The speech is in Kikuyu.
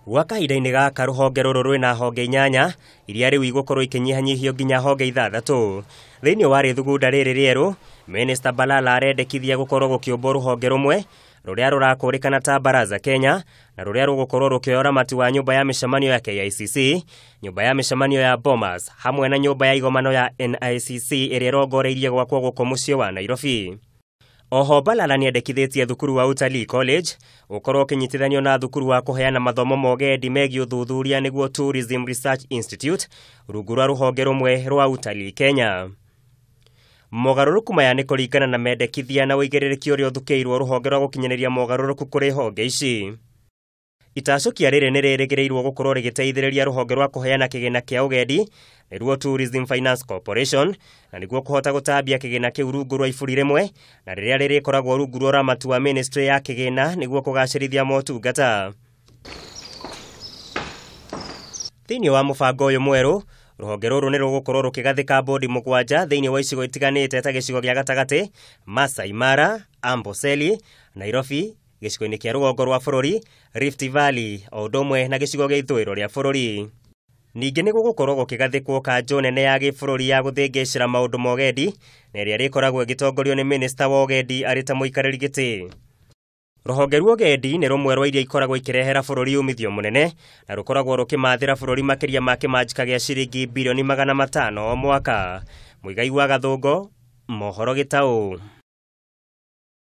Gwa kahinda-inĩ gaka rũhonge rũrũ rwĩna honge 8 iria rĩu igũkorwo ikĩnyihanyihio nginya honge 6. Thĩinĩ wa rĩthugunda rĩrĩ rĩerũ, Minister Balala arendekithia gũkorwo gũkĩũmbwo rũhonge rũmwe rũrĩa rũrakũrĩkana ta Baraza Kenya na rũrĩa rũgũkorwo rũkĩoya ũramati wa nyũmba ya mĩcemanio ya KICC, nyũmba ya mĩcemanio ya Bomas hamwe na nyũmba ya igomano ya NICC ĩrĩa ĩrongoreirie gwakwo gũkũ mũciĩ wa Nairobi. Oho Balala nĩendekithĩtie thukuru wa Utalii College ũkorwo ũkĩnyitithanio na thukuru wa kũheana mathomo ma ũgendi megiĩ ũthuthuria nĩguo Tourism Research Institute rungu rwa rũhonge rũmwe rwa Utalii Kenya. Mogarũrũku maya nĩ kũringana na mendekithia na ũigĩrĩrĩki ũrĩa ũthukĩirwo rũhonge rwa gũkinyanĩria mogarũrũku kũrĩ honge ici. Itacũkia rĩrĩ nĩ rĩrĩgĩrĩirwo gũkorwo rĩgĩteithĩrĩria rũhonge rwa kũheana kĩgĩna kĩa ũgendi nĩruo Tourism Finance Corporation na nĩguo kũhota gũtambia kĩgĩna kĩu rungu rwa iburi rĩmwe na rĩrĩa rĩrĩkoragwo rungu rwa ũramati wa Ministry ya kĩgĩna nĩguo kũgacĩrithia motungata. Thĩinĩ wa mũbango ũyũ mwerũ, rũhonge rũrũ nĩ rũgũkorwo rũkĩgathĩka bodi 7 thĩinĩ wa icigo itiganĩte ta gĩcigo gĩa gatagatĩ, Masai Mara, Amboseli, Nairobi, gĩcigo-inĩ kĩa rũgongo rwa bũrũri, Rift Valley, o ũndũ ũmwe na gĩcigo gĩa ithũĩro rĩa bũrũri. Ningĩ nĩ gũgũkorwo gũkĩgathĩkwo kanjũ nene ya gĩbũrũri ya gũthĩngĩcĩra maũndũ ma ũgendi na ĩrĩa ĩrĩkoragwo ĩgĩtongorio nĩ Minista wa ũgendi arĩ ta mũikarĩri gĩtĩ. Rũhonge rwa ũgendi nĩ rũmwe rwa iria ikoragwo ikĩrehera bũrũri umithio mũnene na rũkoragwo rũkĩmathĩra bũrũri makĩria ma kĩmanjĩka gĩa ciringi birioni 500 o mwaka. Mũigai wa Gathũngo, Mohoro Gĩtaũ.